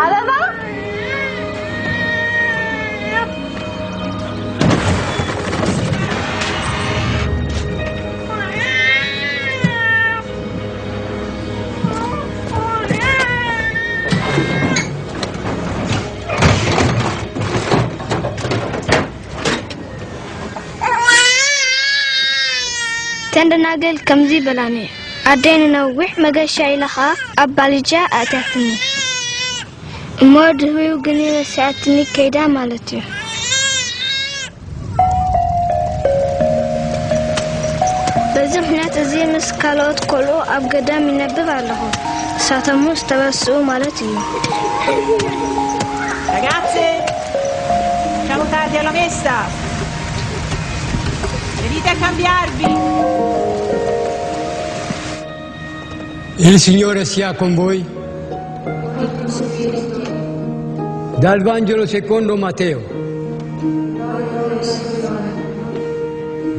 ኣበባ? እተን ደናግል ከምዚ በላኒ፣ ኣደይ ንነዊሕ መገሻ ኢላ ኸኣ ኣብ ባልጃ ኣእትያትኒ። እሞ ድህሪኡ ግን ረሲዓትኒ ከይዳ ማለት እዩ። በዚ ምኽንያት እዚ ምስ ካልኦት ቆልዑ ኣብ ገዳም ይነብብ ኣለኹ። ንሳቶም እውን ዝተረስኡ ማለት እዩ። Ragazze, siamo tardi alla messa. Venite a cambiarvi. Il Signore sia con voi. Dal Vangelo secondo Matteo.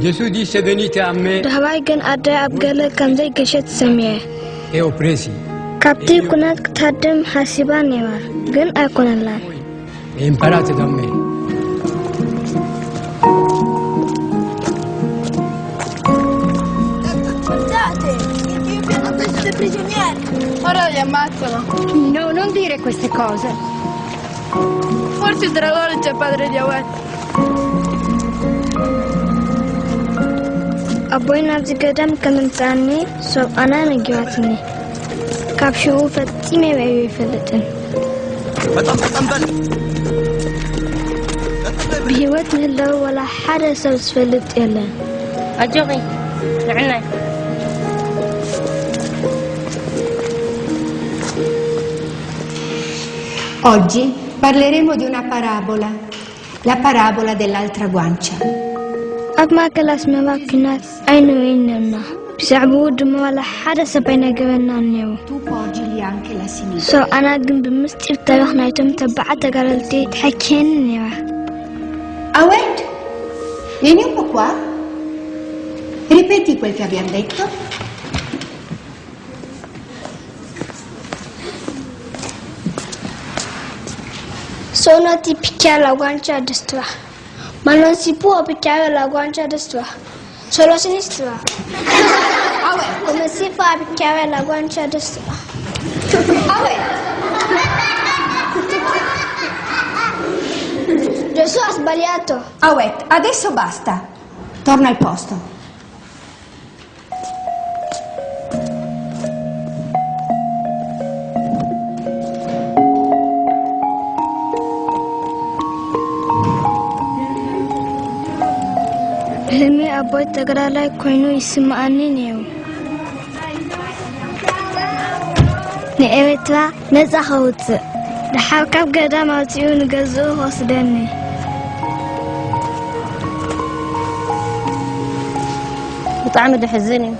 Gesù disse: Venite a me, ዳህባይ ግን ኣደይ ኣብ ገለ ከም ዘይገሸት ሰሚዐ። e oppressi. ካብቲ ኩነት ክትሃድም ሓሲባ ነይራ፣ ግን ኣይኮነላን። E imparate da me. Guardate, il mio piano testa prigionieri. Ora li ammazzano. No, non dire queste cose. Forse sarà loro il padre di Awet. ኣቦይ ናብዚ ገዳም ከም ምምጻኣኒ ሰብኣና ነጊራትኒ። ካብ ሽኡ ፈጺመ ርእየ ኣይፈልጥን። ብህይወት ምህላው ዋላ ሓደ ሰብ ዝፈልጥ የለን። ኣጆኺ ንዕናይ Oggi parleremo di una parabola, la parabola dell'altra guancia. ኣብ ማእከል ኣስመራ ኲናት ኣይንርእይን ነርና። ብዛዕባኡ ድማ ዋላ ሓደ ሰብ ኣይነገረናን ነይሩ። Tu porgili anche la sinistra. ሰብኣና ግን ብምስጢር ታሪኽ ናይቶም ተባዓት ተጋደልቲ ተሐኪየኒ ነይራ። Awet, vieni un po' qua. Ripeti quel che abbiamo detto. Sono tipiche alla guancia destra, ma non si può picchiare la guancia destra, solo a sinistra. Come si fa a picchiare la guancia destra? Gesù ha sbagliato. Awet, adesso basta. Torna al posto. ብህልሚ ኣቦይ ተጋዳላይ ኮይኑ ይስምዓኒ ነይሩ። ንኤርትራ ነጻ ከውጽእ ደሓር ካብ ገዳም ኣውጺኡ ንገዝኡ ክወስደኒ። ብጣዕሚ ደሕዝን እዩ።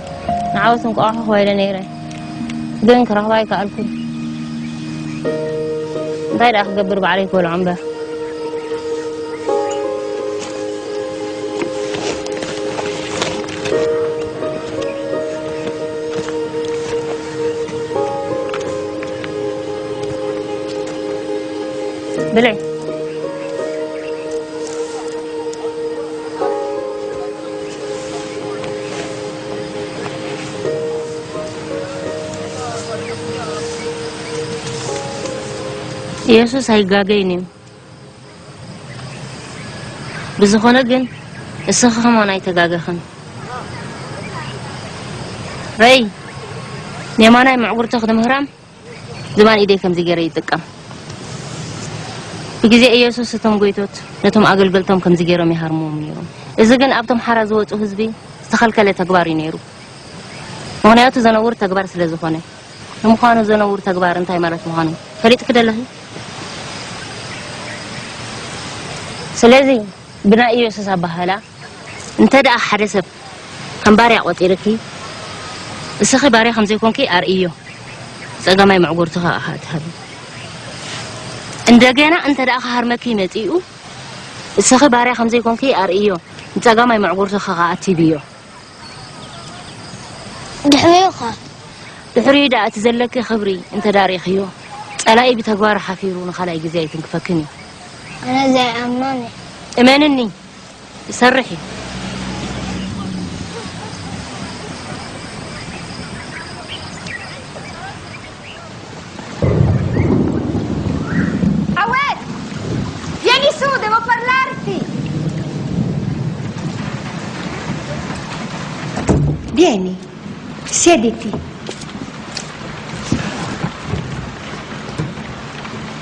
ንዓወት እንቋቑሖ ክበይለ ነይረ ግን ክረኽባ ኣይከኣልኩን። እንታይ ደኣ ክገብር ባዕለይ ክበልዖ እምበር። ብልዒ። ኢየሱስ ኣይጋገይን እዩ። ብዝኾነ ግን እስኺ ከማን ኣይተጋገኽን። ረይ ንየማናይ ምዕጉርቲ ክትምህራም ዝባን ኢደይ ከምዚ ገይረ ይጥቀም። ብግዜ ኢየሱስ እቶም ጎይቶት ነቶም ኣገልገልቶም ከምዚ ገይሮም ይሃርምዎም ነይሮም። እዚ ግን ኣብቶም ሓራ ዝወፁ ህዝቢ ዝተኸልከለ ተግባር እዩ ነይሩ። ምኽንያቱ ዘነውር ተግባር ስለ ዝኾነ። ንምዃኑ ዘነውር ተግባር እንታይ ማለት ምዃኑ ፈሊጥኪ ደለኺ? ስለዚ ብናይ ኢየሱስ ኣባህላ እንተ ደኣ ሓደ ሰብ ከም ባርያ ቆጺርኪ፣ እስኺ ባርያ ከም ዘይኮንኪ ኣርእዮ። ጸጋማይ መዕጎርትኻ ኣኻ ትሃቢ። እንደገና እንተ ደኣ ክሃርመኪ መጺኡ፣ እስኺ ባርያ ከም ዘይኮንኪ ኣርእዮ። ንጸጋማይ መዕጎርትኻ ከኣ ኣትብዮ። እዮኻ። ድሕሪኡ ደኣ እቲ ዘለኪ ክብሪ እንተ ደኣ ርኢኽዮ፣ ጸላኢ ብተግባር ሓፊሩ ንኻልኣይ ግዜ ኣይትንክፈክን እዩ። ኣነ ዘይኣምኖን እየ። እመንኒ፣ ይሰርሕ እዩ። Awet! Vieni su, devo parlarti! Vieni, siediti.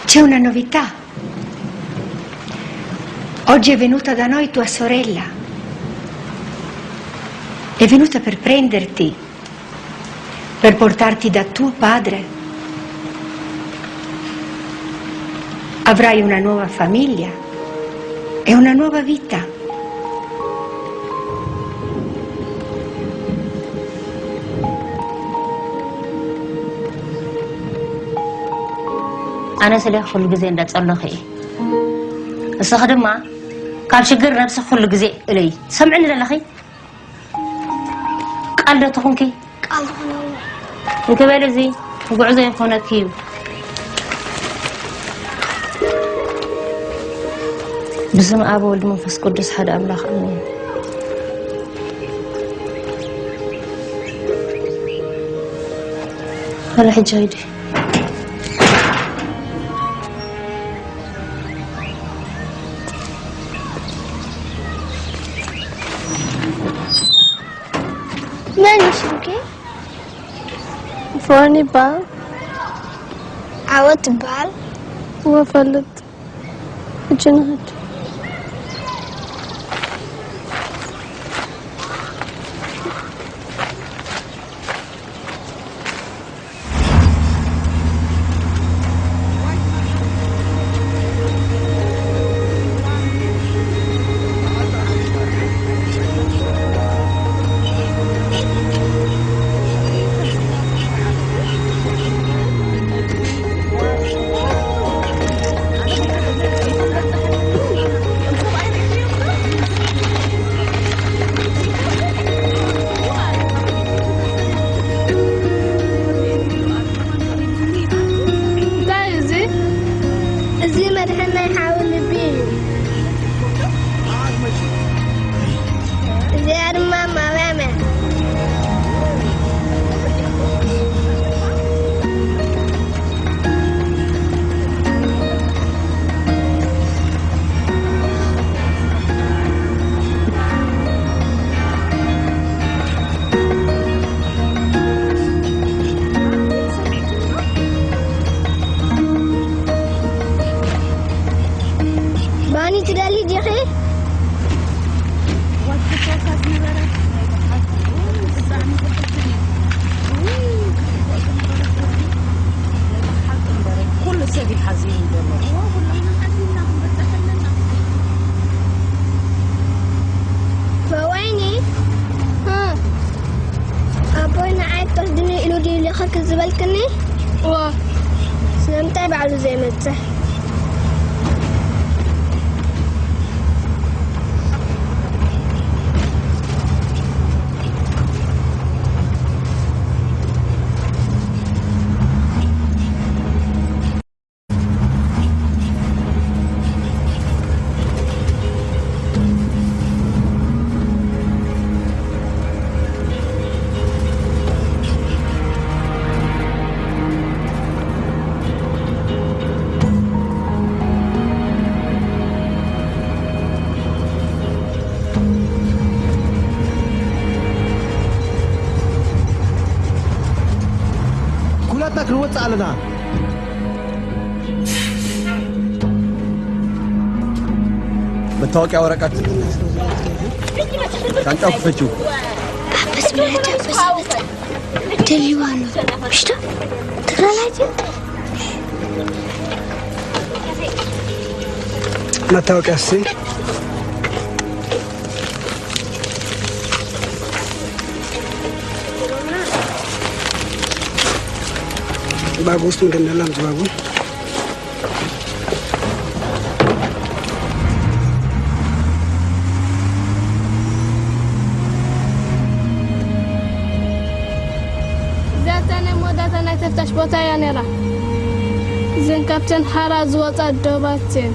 C'è una novità. Oggi è venuta da noi tua sorella. È venuta per prenderti, per portarti da tuo padre. Avrai una nuova famiglia e una nuova vita. ኣነ ስለ ኩሉ ግዜ እንዳጸሎኺ እየ። ንስኺ ድማ ካብ ሽግር ነብሲ ኩሉ ግዜ እለይ። ትሰምዕኒ ዘለኺ? ቃል ዶ ትኹንኪ? ቃል ትኹንኒ። እንክበል እዚ ጉዕዞ ይኾነኪ እዩ። ብስም ኣብ ወልድ መንፈስ ቅዱስ ሓደ ኣምላኽ ኣሜን። በለ ሕጂ ሂዲ። መን እዩ ሽምኪ? ፎን ይበሃል። ዓወት ትበሃል። እወ፣ ፈልጥ። ሕጂ ንኸድ። እንታይ እዩ እዚ? እዚ መድሕን ናይ ሓዊ ልቢ እዩ። እዚኣ ድማ ማርያም እያ። ባኒ ትደልዪ ዲኺ? ኩሉ ሰብ ይሓዝን ዘሎ። ወይኒ፣ እ፣ ኣቦይ ንዓይ ክትወስድኒ ኢሉ ድዩ ልኢኸኪ ዝበልክኒ? እወ። ስለምንታይ ባዕሉ ዘይመጽእ? ኩላትና ክንወጽእ ኣለና። መታወቂያ ወረቀት ሻንጣው ክፈችው። በስ ብለህ በስ ደልዋ ነው። ምሽቱ ትክራላችሁ መታወቂያ ሲ ባጉ ውስጥ ምንድን ነው? ላምጥ ባጉ። ካብተን ሓራ ዝወጻ ዶባት እየን።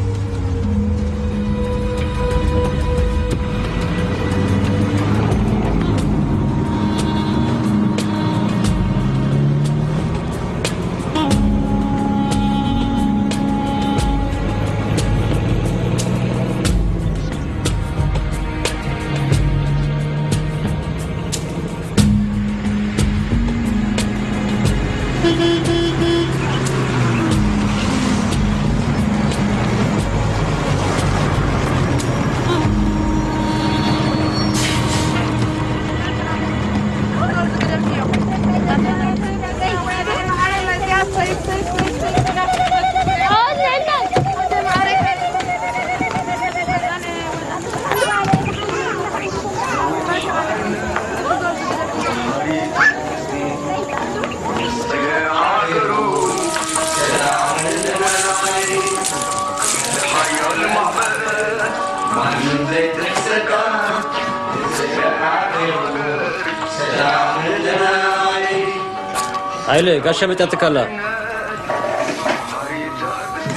ሃይለ፣ ጋሻ መጫትካ ኣላ።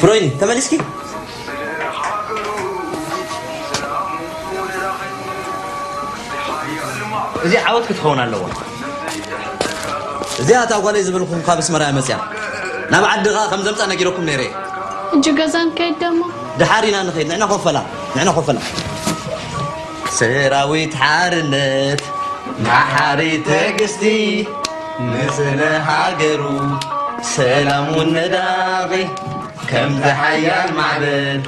ፍሮይኒ፣ ተመሊስኪ? እዚ ዓወት ክትኸውን ኣለዋ። እዚኣ እታ ጓለይ ዝብልኩም ካብ ኣስመራ እያ መፅያ። ናብ ዓዲ ኸኣ ከም ዘምፃ ነጊረኩም ነይረ እየ። ሕጂ ገዛ ንከይድ ደሞ? ደሓር ኢና ንኸይድ፣ ንዕና ኮፈላ፣ ንዕና ኮፈላ። ሰራዊት ሓርነት መሓሪ ትዕግስቲ፣ ንስለ ሃገሩ ሰላም እውን ነዳቒ፣ ከምዚ ሓያል ማዕበል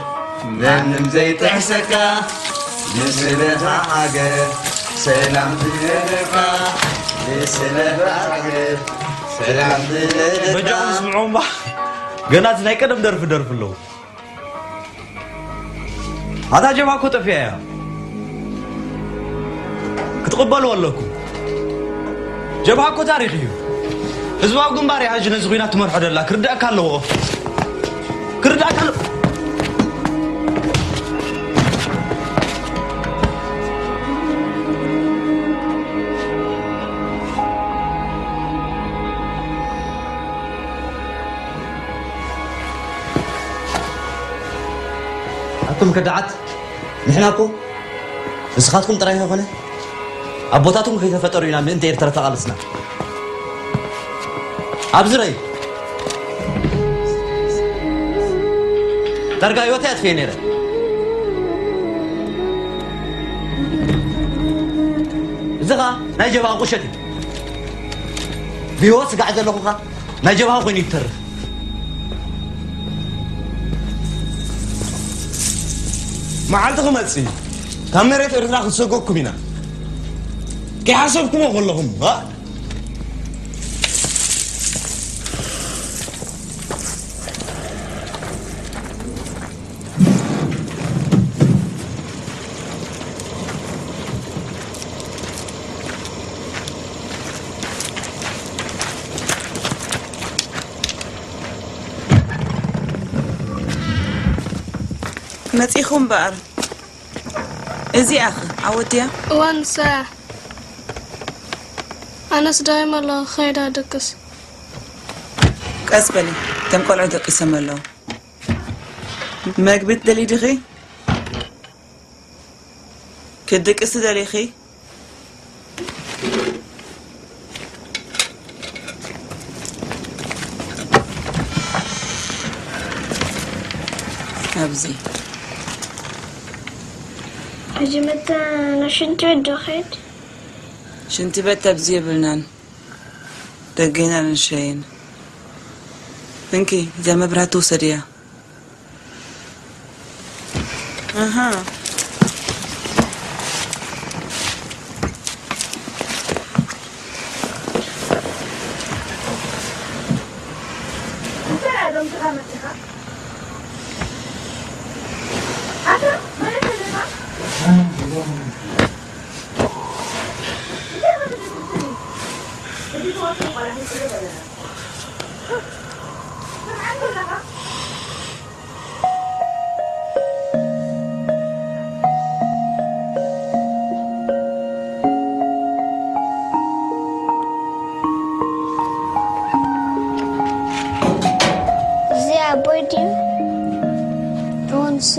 ማንም ዘይጥሕሰካ፣ ንስለ ሃገር ሰላም ትደልኻ፣ ንስለ ሃገር ሰላም ትደልኻ። በጃኹም ስምዑ እምባ። ገና እቲ ናይ ቀደም ደርፊ ደርፊ ኣለዉ። ኣታ ጀብሃ እኮ ጠፊኣ እያ። ክትቕበልዎ ኣለኩም። ጀብሃ እኮ ታሪኽ እዩ። ህዝባዊ ግንባር እያ ሕጂ ነዚ ኲናት ትመርሖ ደላ። ክርዳእካ ኣለዎ። ክርዳእካ ኣለዎ። ኣቱም ከዳዓት፣ ንሕና እኮ ንስኻትኩም ጥራይ ከይኮነ ኣቦታትኩም ከይተፈጠሩ ኢና ምእንቲ ኤርትራ ተቓለስና። ኣብዚ ረይ ዳርጋ ህይወተይ ኣጥፍኤ ነይረ። እዚ ኸኣ ናይ ጀብሃ ቁሸት እዩ። ብህይወት ስጋዕ ዘለኹ ኸኣ ናይ ጀብሃ ኮይኑ ይተርፍ። መዓልቲ ክመጽእ እዩ። ካብ መሬት ኤርትራ ክንሰጎኩም ኢና። ከይሓሰብኩሞ ከለኹም፣ እ? መጺኹም እምበኣር። እዚኣኸ ዓወት ድያ? እዋ ንሳ እያ። ኣነስ ደኺመ ኣለኹ፣ ክኸይድ እየ ክድቅስ። ቀስ በሊ፣ እቶም ቆልዑ ደቂሶም ኣለዉ። መግቢ ትደልዪ ዲኺ? ክትድቅሲ ደሊኺ? ኣብዚ። ሕጂ መተ ናብ ሽንቲ ቤት ዶ ኸይድ? ሽንቲ ቤት ኣብዚ የብልናን። ደገና ንሸይን። እንኪ፣ እዛ መብራህቲ ውሰድያ። ኣሃ። እዚ ኣቦ ወዲ ወንስ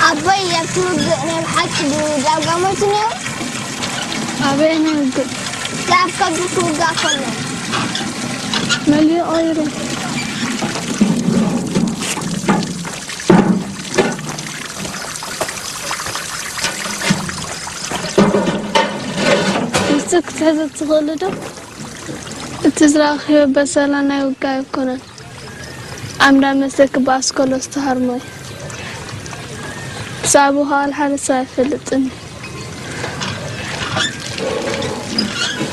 ኣቦይ፣ ኣብቲ ውግእ ናይ ብሓቂ ድዩ ዳርጋ ሞይቱ ነይሩ? ኣበየናይ ውግእ? እቲ ኣብ ከብዱ ክውጋእ ከሎ። መሊኡ ቀይሩ። ንሱ ክትሕዞ ትኽእሊ ዶ? እቲ ዝረኣኽዮ በሰላ ናይ ውግእ ኣይኮነን። ኣምዳ መሰኪ ብኣስኮሎ ዝተሃርሞ እዩ። ብዛዕባኡ ኸኣ ሓደ ሰብ ኣይፈልጥን እዩ።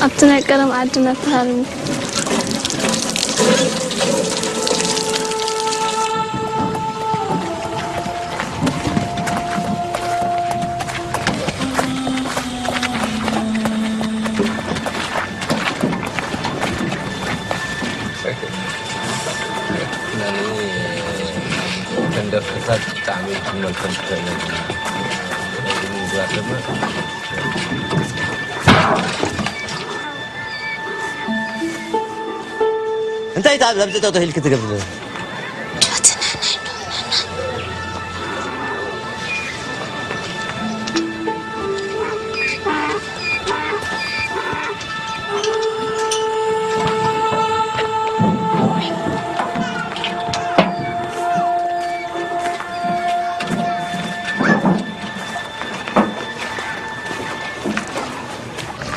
ኣብቲ ናይ ቀደም ዓድና ተሃርሙ። እተን ደርፍታት ብጣዕሚ ክትመልከን ትኽእል ነዚ ምግባር ድማ እንታይ ኢታ ኣብዚ ጠጠው ኢልኪ ትገብሪ ዘለኺ?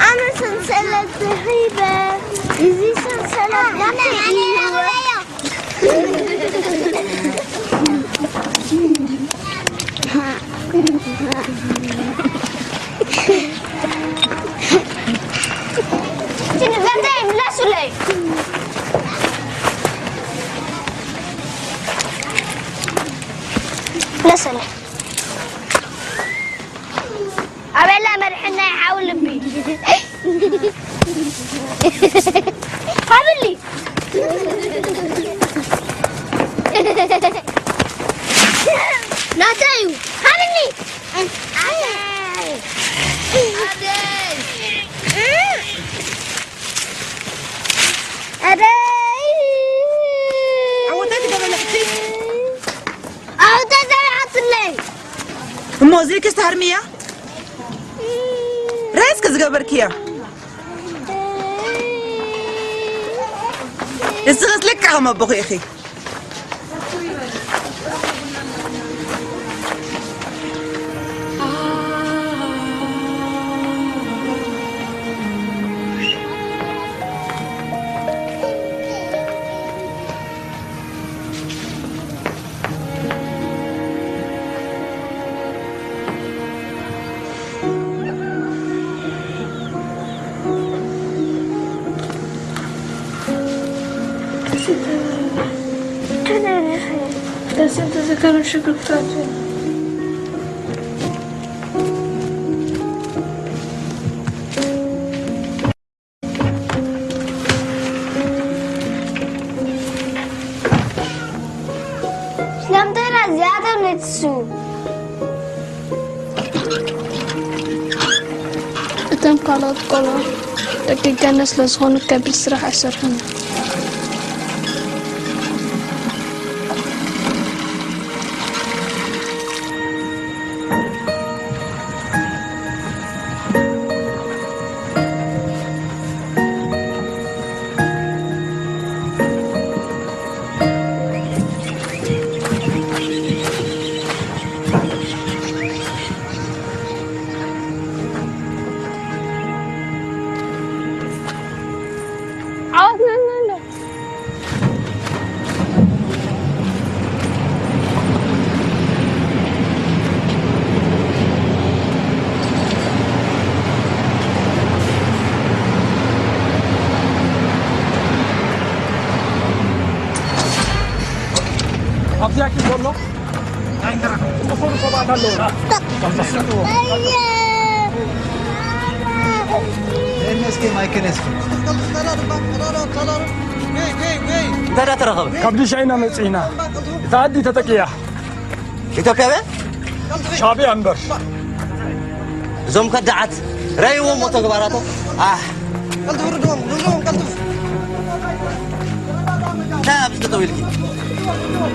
ኣነ ሰንሰለት ሂበ። እዚ ሰንሰለት ናተይ እዩ። እቲ ንገዛይ ምለሱለይ። ምለሱለይ። ኣበላ መድሕናይ ሓው ልቢ። ሃብሊ። ናተይ እዩ። ሃብኒ። ኣደይ። ኣደይ። ዓወተይ ትገበለሕቲ። ዓወተይ ዘብዓትለይ። እሞ እዚልክስ ትሃርምያ? ራይስ ከዝገበርክያ? እስኽስ ልክዕ ከም ኣቦኺ ኢኺ። ስለምንታይ እዚኣቶም ነትሱ? እቶም ካልኦት ቆልዑ ደቂ ገነት ስለ ዝኾኑ ከቢድ ስራሕ ኣይሰርሑን እዮም። ዓወት ንሕና እንዶ። ኣብዚኣ ኪድ ዘሎ እንታይ እንገራ ዝኾኑ ሰባት ኣለዉ። እንታይ እንዳተረኸበ? ካብ ዲሻ ኢና መጺእና። እታ ዓዲ ተጠቂያ። ኢትዮጵያውያን? ሻዕብያ እምበር። እዞም ከዳዓት ረእይዎም ተግባራቶም። ኣሕ። እንታይ ኣብዚ ጠጠው ኢልኪ?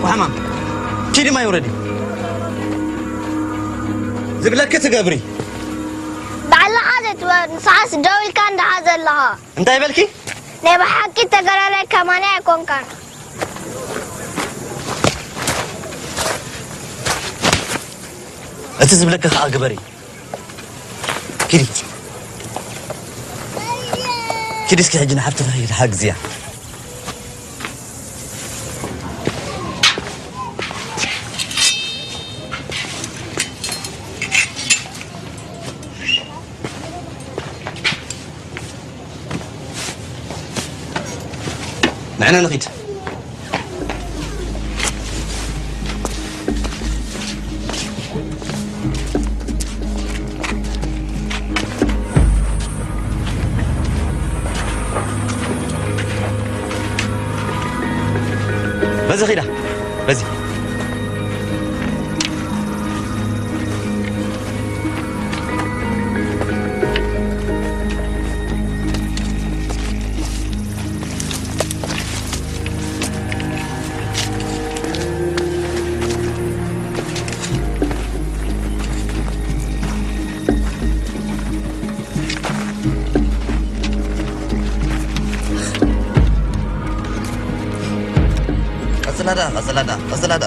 ወሓማም። ኪዲ ማይ ውረዲ። ዝብለኪ ትገብሪ። ባዕልኻ ዘይትበ-፣ ንስኻስ ደው ኢልካ እንዳኻ ዘለኻ። እንታይ በልኪ? ናይ ብሓቂ ተጋዳላይ ከማና ኣይኮንካን። እቲ ዝብለኪ ከኣ ግበሪ። ኪዲ። ኪዲ እስኪ ሕጂ ንሓፍትኺ ሓግዝያ። ንሕና ንኺድ። በዚ ኺዳ፣ በዚ። ቀጽላዳ፣ ቀጽላዳ፣ ቀጽላዳ።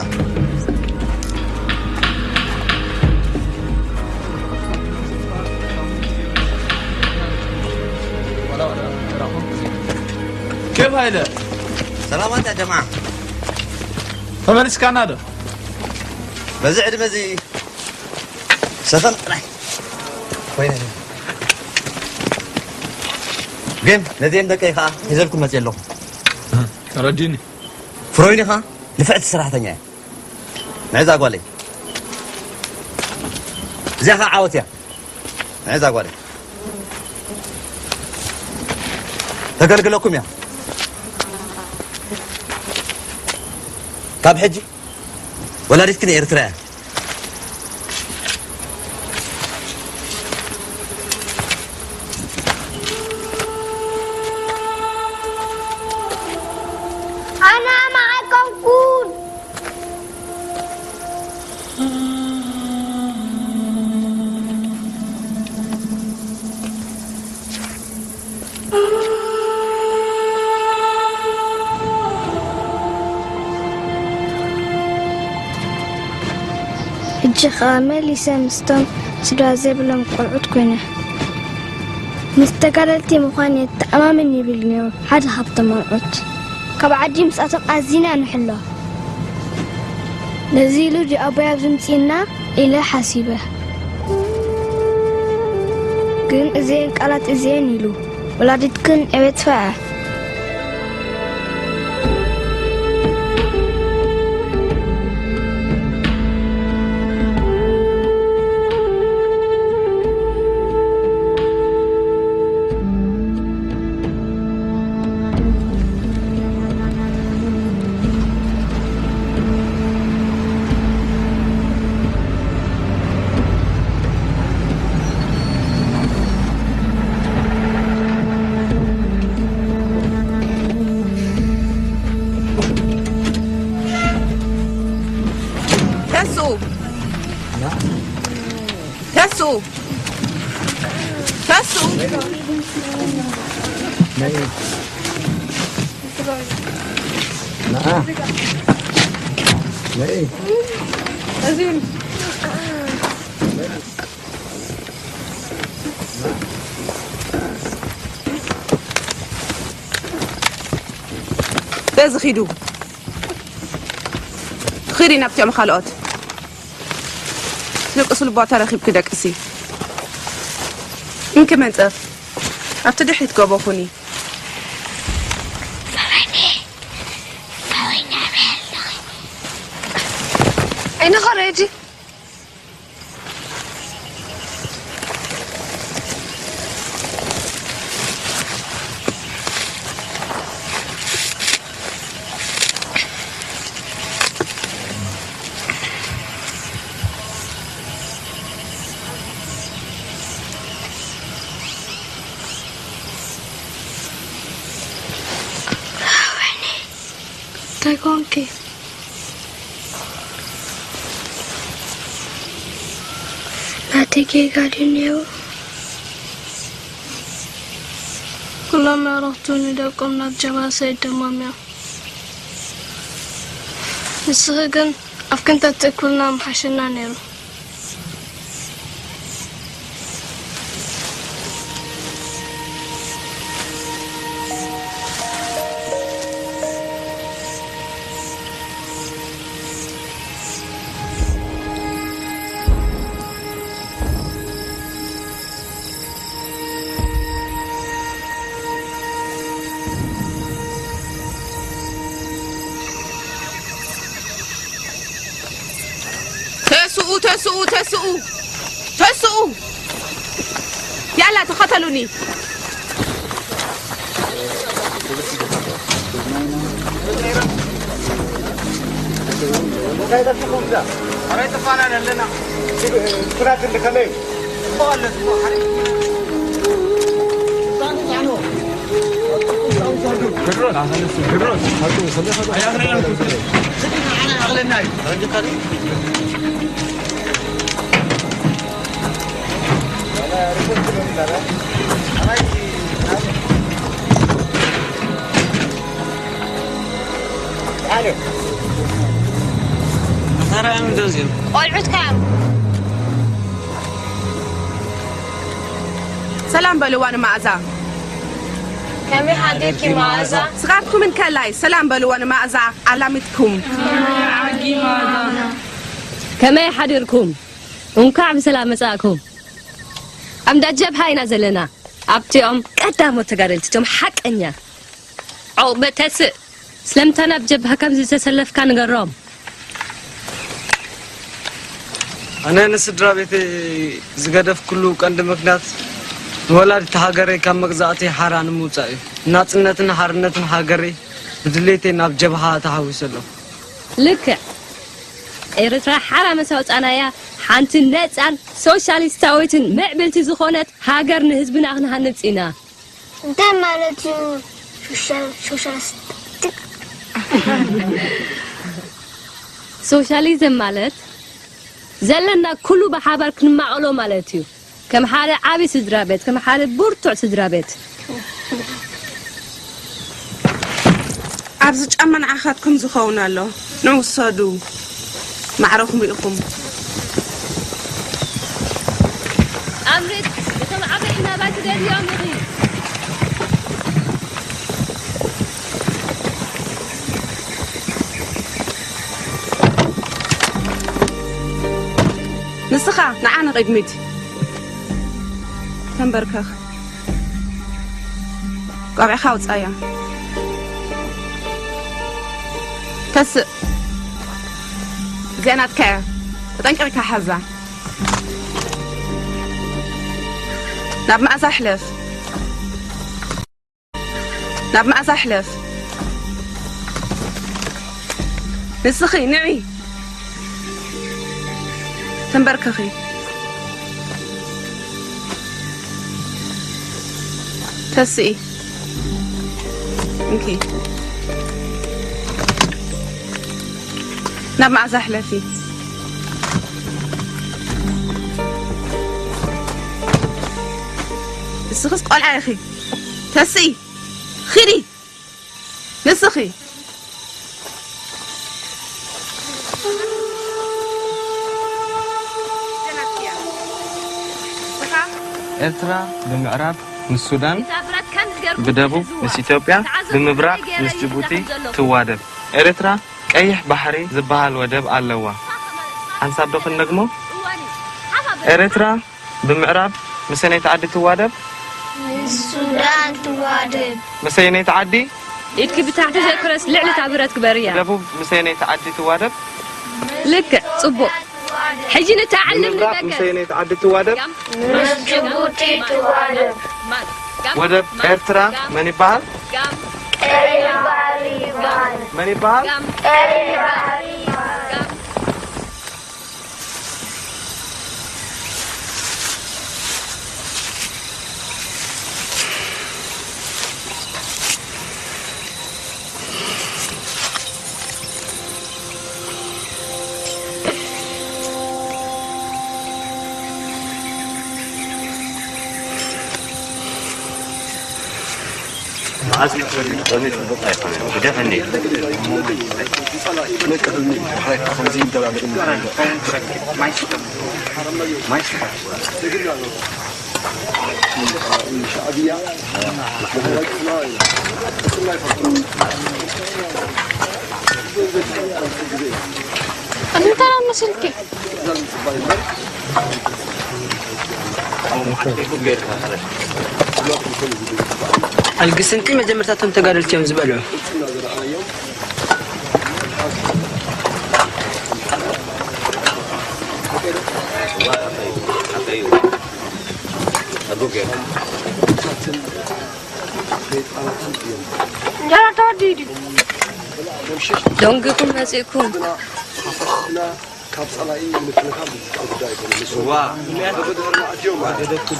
ኬፍ ሃይለ። ሰላማት ያ ጀማዓ። ተመሊስካና ዶ? በዚ ዕድመ እዚ ሰኸን ጥራይ ኮይነ። ግን ነዚኦም ደቀይ ከዓ ሒዘልኩም መፅየ ኣለኹ። ተረዲኒ። ፍሮይኒ ከዓ ንፍዕቲ ሰራሕተኛ እያ። ንዕዛ ጓለይ። እዚኣ ከዓ ዓወት እያ። ንዕዛ ጓለይ። ተገልግለኩም እያ። ካብ ሕጂ ወላዲትክን ኤርትራ እያ። ኣነ ኣማ ኣይኮንኩን። ሕጂ ኸኣ መሊሰ ምስቶም ስድራ ዘይብሎም ቆልዑት ኮይነ። ምስ ተጋደልቲ ምዃን የተኣማምን ይብል ነይሩ ሓደ ካብቶም መርዑት። ካብ ዓዲ ምስኣቶም ኣዚና ንሕሎ። ነዚ ኢሉ ድዩ ኣቦይ ኣብዚ ምጺእና ኢለ ሓሲበ። ግን እዚኤን ቃላት እዚኤን ኢሉ። ወላዲትክን ዕቤት ፈዐ። ተስኡ! ተስኡ! ተስኡ! በዚ ኺዱ። ኺዲ ናብቲኦም ካልኦት። ደቅሲ ልቧ ተረኺብኪ ደቅሲ። እንኪ መንጸፍ። ኣብቲ ድሕሪት ጎቦ ኩኒ። ኣይንኸረጂ። እንታይ ኮንኪ? ናተይ ጌጋ ድዩ ነይሩ? ኩሎም ኣዕሩኽቱ ንደቆም ናብ ጀብሃ ሰዲዶሞም እዮም። ንስኺ ግን ኣፍኪ እንተትእክብልና ምሓሸና ነይሩ። ተስኡ፣ ተስኡ፣ ተስኡ፣ ተስኡ! ያላ ተኸተሉኒ። እንታይ ጠፊኹም እዛ? ኧረ ይጠፋና ኣለና። ኩራት እንዲ ከመይ? ጽቡቕ ኣሎ፣ ጽቡቕ። ቆልዑት ከኣ ሰላም በልዋ ንመኣዛ። ከመይ ሓዲርኪ መኣዛ? ስኻትኩም እንከላይ ሰላም በልዎ ንመኣዛ ኣላሚትኩም። ከመይ ሓዲርኩም? እንኳዕ ብሰላም መጻእኩም። ኣብ እንዳ ጀብሃ ኢና ዘለና። ኣብቲኦም ቀዳሞት ተጋደልቲ፣ እቶም ሓቀኛ። ዑቕበ ተስእ፣ ስለምንታይ ናብ ጀብሃ ከም ዝተሰለፍካ ንገሮም። ኣነ ንስድራ ቤተይ ዝገደፍኩሉ ቀንዲ ምኽንያት ንወላዲት ሃገረይ ካብ መግዛእቲ ሓራ ንምውጻእ እዩ። ናጽነትን ሓርነትን ሃገረይ ብድሌተይ ናብ ጀብሃ ተሃዊሰ ኣለኹ። ልክዕ። ኤርትራ ሓራ መስ ኣውጻእናያ፣ ሓንቲ ነጻን ሶሻሊስታዊትን ምዕብልቲ ዝኾነት ሃገር ንህዝብና ክንሃንጽ ኢና። እንታይ ማለት እዩ ሶሻል-፣ ሶሻሊስቲክ? ሶሻሊዝም ማለት ዘለና ኩሉ ብሓባር ክንማቐሎ ማለት እዩ። ከም ሓደ ዓቢ ስድራ ቤት፣ ከም ሓደ ብርቱዕ ስድራ ቤት። ኣብዚ ጫማ ንዓኻትኩም ዝኸውን ኣሎ። ንዑ ውሰዱ። ማዕረኹም ኢኹም። ኣምልጥ፣ እቶም ዓበይቲ ናባይ ትደልዮም ኢኺ። ንስኻ ንዓ ንቕድሚት። ተንበርከኽ። ቆቢዕኻ ኣውጻያ። ተስእ። እዚኣ ናትካ እያ። ተጠንቂቕካ ሓዛ። ናብ መኣዛ ሕለፍ። ናብ መኣዛ ሕለፍ። ንስኺ ንዒ። ተንበርከኺ። ተስኢ። እንኪ። ናብ መኣዛ ሕለፊ። ንስኽስ ቆልዓ ኢኺ። ተስኢ። ኺዲ። ንስኺ። ኤርትራ ብምዕራብ ምስ ሱዳን፣ ብደቡብ ምስ ኢትዮጵያ፣ ብምብራቕ ምስ ጅቡቲ ትዋደብ። ኤርትራ ቀይሕ ባሕሪ ዝበሃል ወደብ ኣለዋ። ሓንሳብ ዶ ክንደግሞ? ኤርትራ ብምዕራብ ምስ ኣየነይቲ ዓዲ ትዋደብ? ምስ ሱዳን ትዋደብ። ምስ ኣየነይቲ ዓዲ? ኢድኪ ብታሕቲ ዘይኮነስ ልዕሊ እታ ብረት ግበርያ። ብደቡብ ምስ ኣየነይቲ ዓዲ ትዋደብ? ልክዕ፣ ጽቡቕ። ሕጂ ንተዓልም ንምብራቕ ምስ ንበገር። ኣየነይቲ ዓዲ ትዋደብ? ምስ ጅቡቲ ትዋደብ። ወደብ ኤርትራ መን ይበሃል? ቀይ ባሕሪ ይበሃል። መን ይበሃል? ቀይ ባሕሪ ይበሃል። መዓዝ ክትወልድ ሎሚ ጽቡቕ ኣይኮነን። ግደፈኒ። እንታይ መሲልኪ? ኣልግስንቲ መጀመርታ እቶም ተጋደልቲ እዮም ዝበልዑ። እንጀራ ተወዲኡ ድዩ? ደንጊኹም መጺእኩም። ካብ ጸላኢ ንምክልኻል ዝፍጠር ጉዳይ ኣይኮነን። ንሱ በብድሕርና ኣትዮም ማለት እዩ።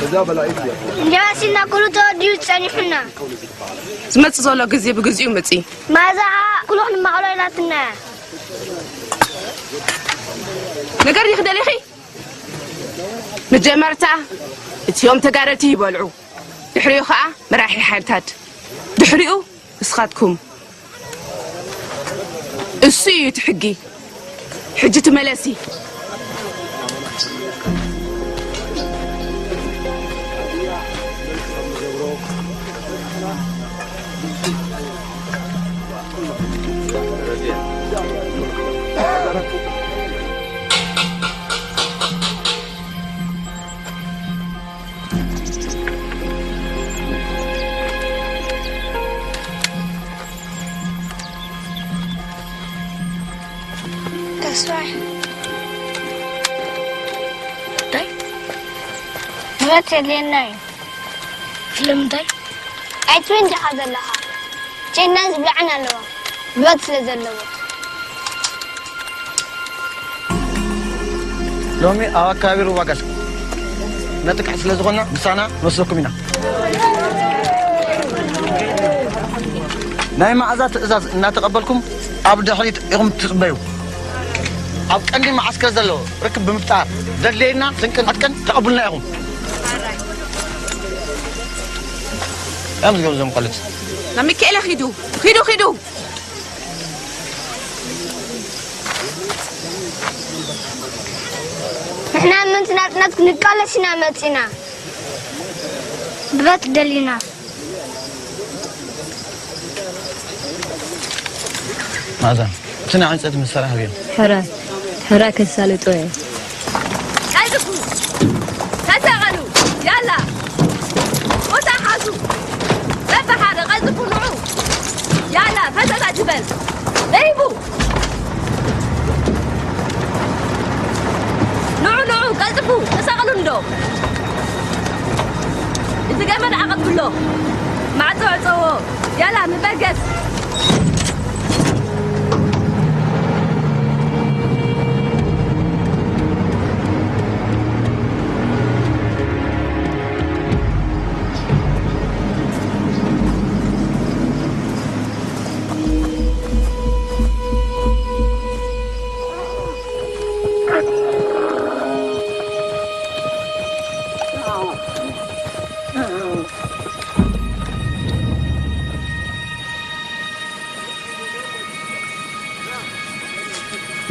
እዛ በላኢት እያ። እንጀራ ሲና ኩሉ ተወዲኡ ጸኒሑና። ዝመጽእ ዘሎ ግዜ ብግዚኡ ምጺ። ማዛ ኩሉ ክንማቕሎ ኢላትና እያ። ነገር ይኽደል ኢኺ። መጀመርታ እቲኦም ተጋደልቲ ይበልዑ፣ ድሕሪኡ ኸዓ መራሒ ሓይልታት፣ ድሕሪኡ ንስኻትኩም። እሱ እዩ እቲ ሕጊ። ሕጂ ትመለሲ። ተስፋይ እንታይ? ንብረት የድልየና እዩ። ስለምንታይ? ኣይትበን ዲኻ ዘለኻ? ጨናን ዝብላዕን ኣለዋ። ንብረት ስለ ዘለዎ። ሎሚ ኣብ ኣከባቢ ሩባ ጋሽ ነጥቅዕ ስለ ዝኾንና ምሳና ንወስደኩም ኢና። ናይ መዓዛ ትእዛዝ እናተቐበልኩም ኣብ ድሕሪት ኢኹም ትጽበዩ። ኣብ ቀንዲ መዓስከር ዘሎ ርክብ ብምፍጣር ዘድልየና ስንቅን ዕጥቅን ተቐብሉና ኢኹም። ያም ዝገብሩ ዞም ቆልት ናብ ሚካኤለ ኺዱ ኺዱ ኺዱ ንሕና ምእንቲ ናጽነት ክንቃለስ ኢና መጺና። ብረት ደሊና። ማዛ እቲ ናይ ዕንጸይቲ መሳርሒ ሃብዮም። ሕራይ ሕራይ ከሳልጦ እየ። ቀልጥፉ ተሰቐሉ ያላ ቦታ ሓዙ በብሓደ ቀልጥፉ ንዑ ያላ ፈሰስ ኣይትበል ደይቡ ንዑ ንዑ ቀልጥፉ ተሰቐሉ እንዶ እቲ ገመድ ኣቐብሎ ማዕጾ ዕጸዎ ያላ ንበገስ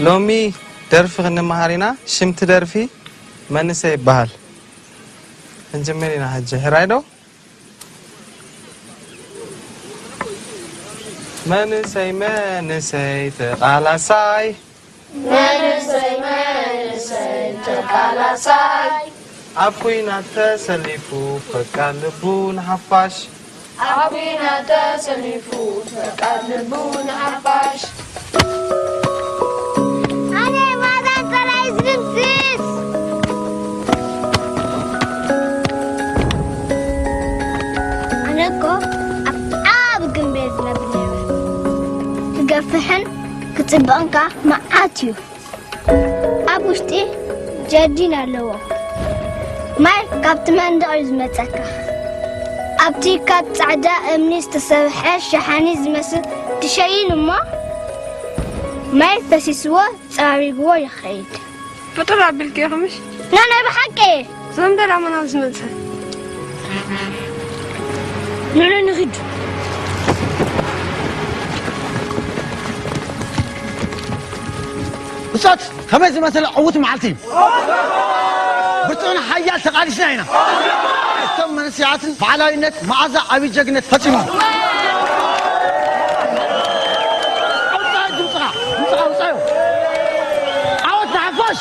ሎሚ ደርፊ ክንመሃር ኢና። ሽምቲ ደርፊ መንሰ ይበሃል። ክንጅምር ኢና ሕጂ። ሕራይ ዶ? መንሰይ መንሰይ ተቓላሳይ መንሰይ መንሰይ ተቃላሳይ ኣብ ኲናት ተሰሊፉ ፈቃር ልቡ ንሓፋሽ ኣብ ኲናት ተሰሊፉ ፈቃር ልቡ ንሓፋሽ ኣነ ማዛን ጸላኢ ዝድምስስ ኣነ እኮ ኣብ ዓቢ ግምቤ ዝነብር ነይረ ክገፍሕን ክጽብቕን ከኣ መዓት እዩ ኣብ ውሽጢ ጀርዲን ኣለዎ። ማይ ካብቲ መንደቕ እዩ ዝመጸካ። ኣብቲ ካብ ጻዕዳ እምኒ ዝተሰርሐ ሸሓኒ ዝመስል ትሸይን እሞ ማይ ፈሲስዎ ጸራሪግዎ ይኸይድ። ፍጡር ኣቢልኪ ኢኺ ምሽ? ና ናይ ብሓቂ። ሰምደላ መናም ዝመጸ። ንዕኡ ንኺድ። ብጾት ከመይ ዝመሰለ ዕዉት መዓልቲ እዩ። ብርቱዕን ሓያል ተቓሊስና ኢና። እቶም መንእሰያትን በዓላዊነት መዓዛ ዓብዪ ጀግነት ፈጺሞም። ኣውጻእ ድምፅኻ፣ ድምፅኻ ኣውጻዮ። ዓወት ንሓፋሽ!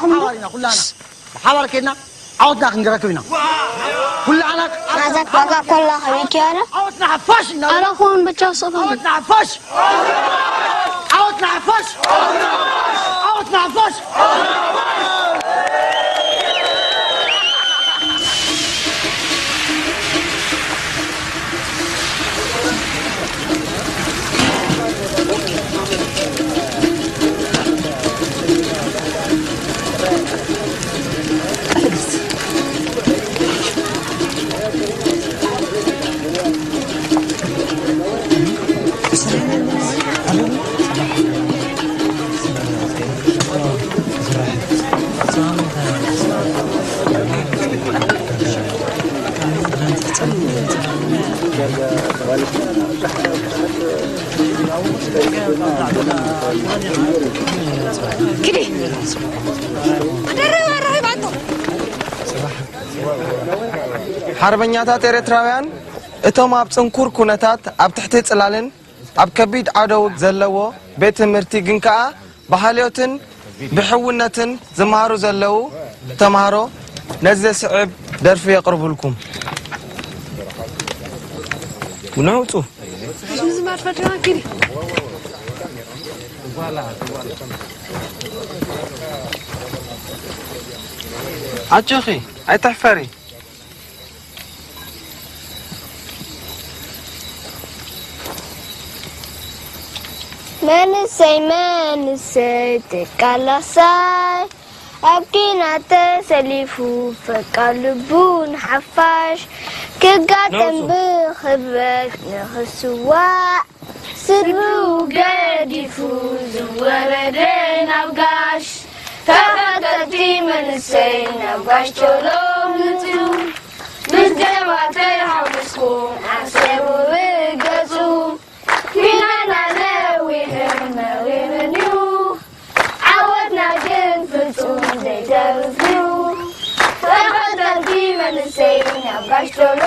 ሓባር ኢና ኩላና። ብሓባር ኬድና ዓወትና ክንረክብ ኢና። ኩላና ቃል ማዛ ዋጋ ኮላ ከመይ ኪያና? ዓወትና ሓፋሽ ኢና። ኣላ ኹን ብቻ ሰፋ። ዓወትና ሓፋሽ! ዓወትና ሓፋሽ! ዓወትና ሓፋሽ! ሓርበኛታት ኤርትራውያን እቶም ኣብ ጽንኩር ኩነታት ኣብ ትሕቲ ጽላልን ኣብ ከቢድ ዓደው ዘለዎ ቤት ትምህርቲ ግን ከኣ ብሓልዮትን ብሕውነትን ዝመሃሩ ዘለዉ ተምሃሮ ነዚ ዘስዕብ ደርፊ የቕርቡልኩም። ንውጹ። ኣጆኺ ኣይትሕፈሪ። መንሰይ መንሰይ ተቃላሳይ ኣብ ኪናት ተሰሊፉ ፈቃር ልቡ ንሓፋሽ ክጋጠም ብኽብረት ንኽስዋእ ስድርኡ ገዲፉ ዝወረደ ናብ ጋሽ ተኸተልቲ መንሰይ ናብ ጋሽ ቶሎ ምጹ ምስ ደባተይ ሓጎስኩም ዓሰቡ ርገጹ ኪናና ነዊሕን መሪርንዩ ዓወትና ግን ፍጹም ዘይተርፍዩ ተኸተልቲ መንሰይ ናብ ጋሽ ቶሎ